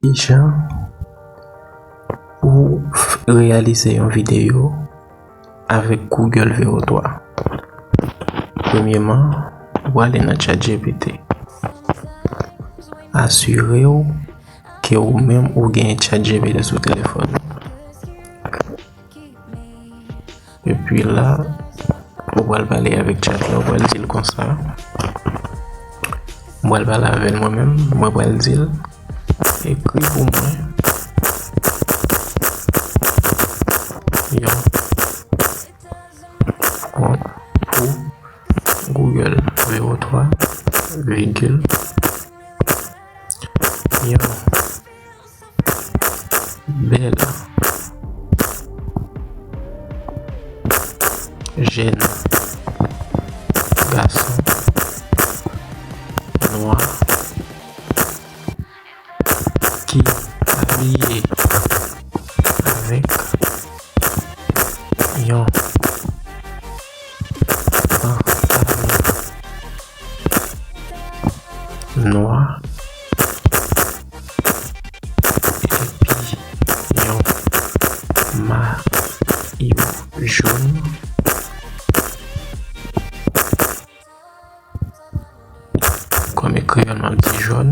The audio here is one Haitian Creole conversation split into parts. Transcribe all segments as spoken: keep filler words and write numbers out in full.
Kijan pou w f- reyalize yon videyo avèk Google Veo twa? Premyèman, ou prale nan ChatGPT. Asire w ke ou menm ou gen ChatGPT sou telefòn ou. Epi la, ou pral pale avèk chat la, ou pral di l konsa. Mwen pral pale avè l mwen menm, mwen pral di l, ekri pou mwen yon pwonp pou Google Veo twa, vigil, yon bèl jèn gason nwa ki abiye avèk yon pantalon nwa epi yon mayo jòn. Kòm e kreyòl, m ap di jòn.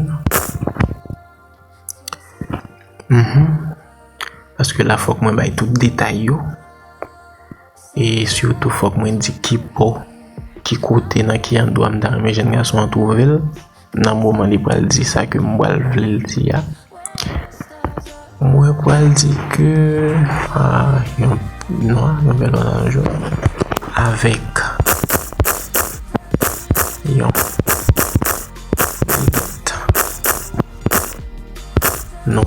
Mhm. Paske la, fòk mwen bay tout detay yo. E sitou, fòk mwen di ki bò, ki kote, nan ki andwa m ta renmen jèn gason an twouve l nan moman li pral di sa ke m pral vle l di a. Mwen pral di ke, ah, yon nwa, yon bèl pantalon jòn avèk yon linèt nwa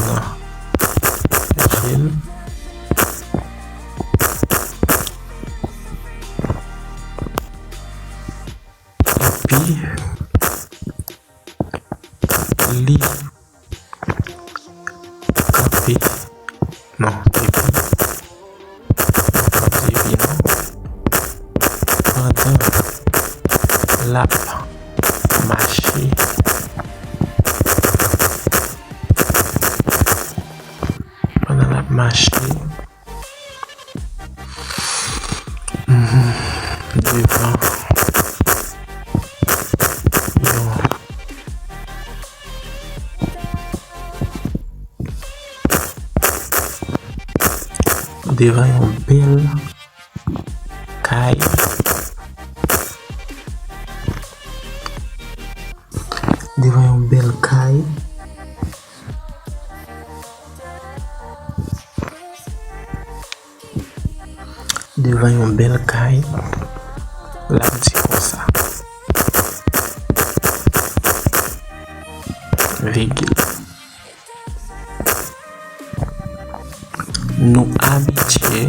nan je l. Epi li kanpe, non, epi, epi non, pandan l ap mache, pandan l ap mache, mhm, devan yon, devan yon bèl kay, devan yon bèl kay, devan yon bèl kay, l ap di konsa, vigil. Nou abitye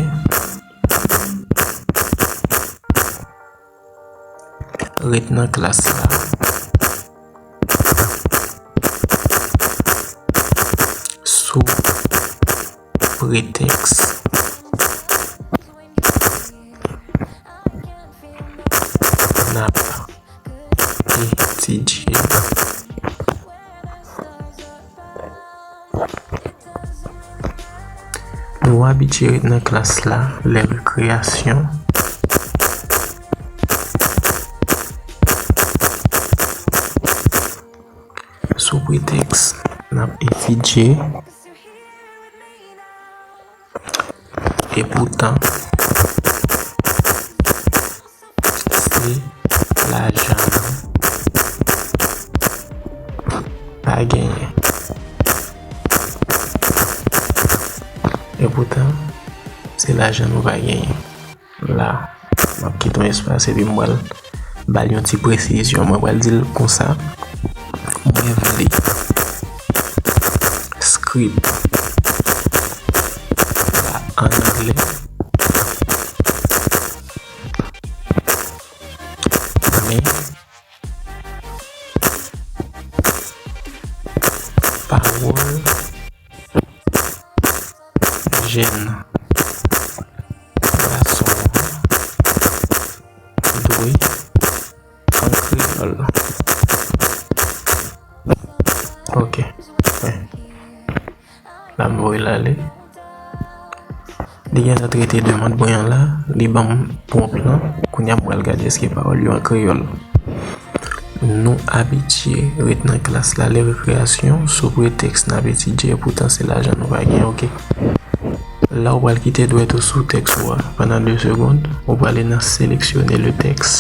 ret nan klas la sou pretèks n ap etidye. Nou abitye ret nan klas la lè rekreyasyon. Sou pretèks n ap etidye. Epoutan, se lajan nou pa genyen. Epoutan, se lajan nou pa genyen. La, m ap kite yon espas epi m pral ba l yon ti presizyon. Mwen pral di l konsa, mwen vle script la an anglè, men pawòl jèn gason an dwe an kreyòl. Ok. Wi. La m voye l ale. Li gentan trete demann mwen an la. Li ban m pwonp lan. Kounye a m pral gade èske pawòl yo an kreyòl. Nou abitye ret nan klas la lè rekreyasyon sou pretèks n ap etidye, poutan se lajan nou pa gen, ok. La ou pral kite dwèt ou sou tèks ou a pandan de segonn. Ou prale nan seleksyone le tèks.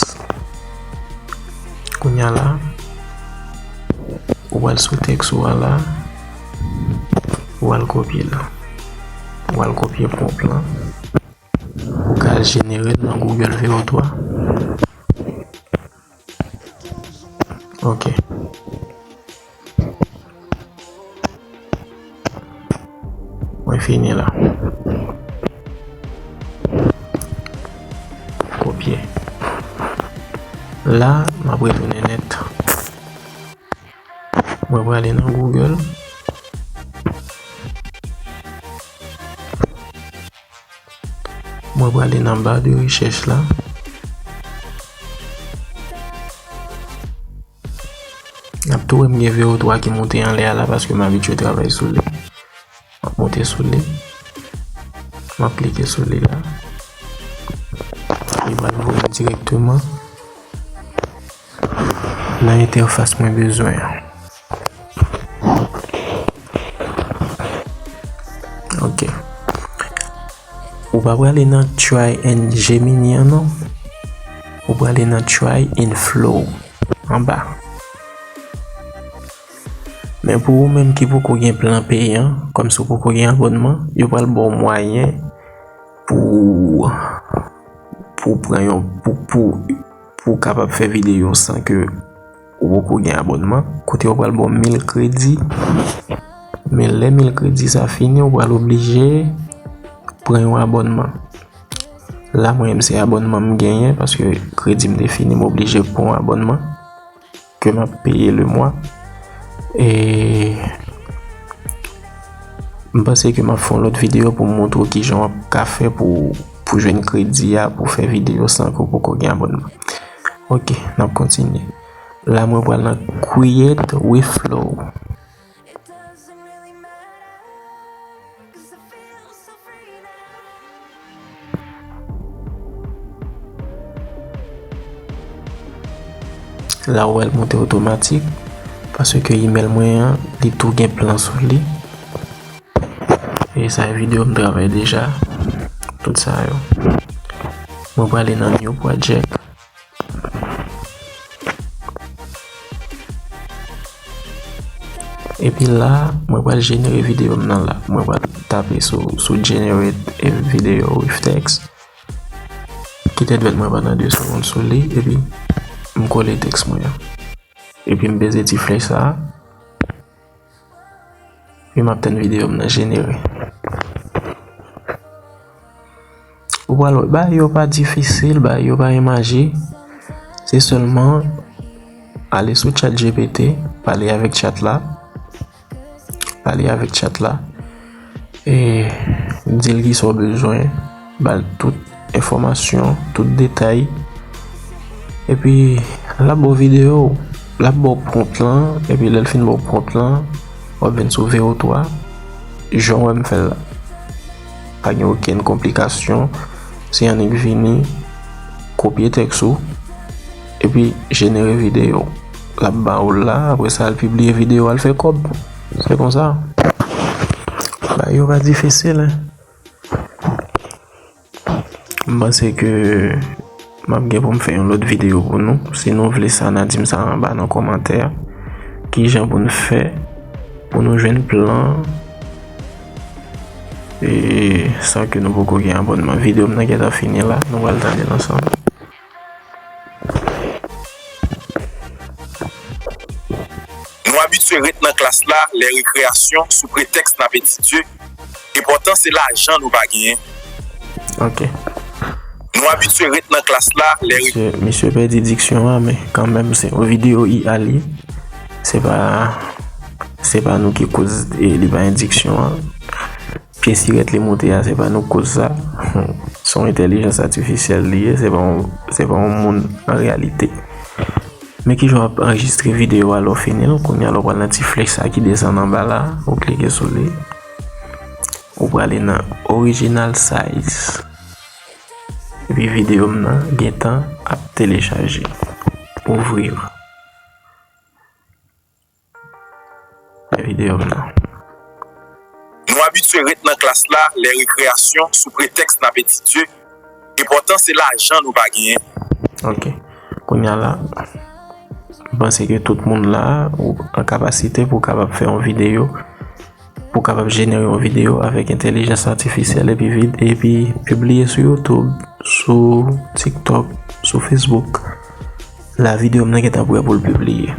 Kounye a la, ou pral sou tèks ou a la, ou pral kopye l. Ou pral kopye pwonp lan. Ou ka al jenere l nan Google V O twa. Ok. Mwen fini la. Kopye. La, m ap retounen nèt. Mwen prale nan Google. Mwen prale nan ba de rechèch la. N ap tou wè m gen V O twa ki monte anlè a la paske m abitye travay sou li. M ap monte sou li. M ap klike sou li la. Li pral voye m dirèkteman nan entèfas mwen bezwen an. Ok. Ou pa prale nan Try and Gemini an non. Ou prale nan Try and Flow anba. Men pou ou menm ki poko gen plan peyan, kòmsi ou poko gen abònman, yo pral ba w mwayen pou, pou pran yon, pou, pou, pou w kapab fè videyo san ke ou poko gen abònman. Kote yo pral ba w mil kredi. Men lè mil kredi sa fini, ou pral oblije pran yon abònman. La, mwen menm, se abònman m genyen, paske kredi m te fini, m oblije pran yon abònman ke m ap peye le mwa. E m panse ke m ap fè yon lòt videyo pou m montre w kijan w ap ka fè pou, pou jwenn kredi a, pou fè videyo san ke w poko gen abònman. Ok, n ap kontinye. La, mwen pral nan Create with Flow. La ou wè l monte otomatik, paske email mwen an, li tou gen plan sou li. E sa e videyo m travay deja, tout sa yo. Mwen prale nan New Project. Epi la, mwen pral jenere videyo m nan la. Mwen pral tape sou, sou Generate a Video with Text. Kite dwèt mwen pandan de segonn sou li, epi m kole tèks mwen an. Epi m peze ti flèch sa a. Epi m ap tann videyo m nan jenere. Ou pral wè, bagay yo pa difisil, bagay yo pa gen maji. Se sèlman ale sou ChatGPT, pale avèk chat la. Pale avèk chat la. E di l kisa w bezwen. Ba l tout enfòmasyon, tout detay. Epi, l ap ba w videyo, l ap ba w prompt lan, epi lè l fin ba w prompt lan, w ap vin sou V O twa, jan w wè m fè l la. Pa gen okenn konplikasyon, se annik vini, kopye tèks ou, epi jenere videyo. L ap ba w l la, apre sa, al pibliye videyo, al fè kòb. Se konsa. Bagay yo pa difisil, en. M panse ke m ap gen pou m fè yon lòt videyo pou nou. Si nou vle sa, n a di m sa anba nan kòmantè. Kijan pou n fè pou nou jwenn plan, e, san ke nou poko gen abònman. Videyo m nan gentan fini la. Nou pral tande l ansanm. Nou abitye ret nan klas la lè rekreyasyon sou pretèks n ap etidye. Enpòtan se lajan nou pa genyen. Ok. Nou abitye ret nan klas la lè re- Misye, misye pèdi diksyon an, men kanmenm se yon videyo I A li ye. Se pa, se pa nou ki koz, e, li pa gen diksyon an. Pye sirèt li moute a, se pa nou k koz sa. Se yon entèlijans atifisyèl li ye, se pa yon, se pa yon moun an reyalite. Men kijan w ap anrejistre videyo a lè w fini l. Kounye a la w pral nan ti flèch sa ki desann anba la, ou klike sou li. Ou prale nan Original Size. Epi videyo m nan gentan ap telechaje. Ouvrir. Videyo m nan. Nou abitye ret nan klas la lè rekreyasyon sou pretèks n ap etidye. Enpòtan se lajan nou pa genyen. Ok. Kounye a la, m panse ke tout moun la ou an kapasite pou w kapab fè yon videyo, pou w kapab jenere yon videyo avèk entèlijans atifisyèl epi vid-, epi pibliye sou YouTube, sou TikTok, sou Facebook. La videyo m nan gentan prè pou l pibliye.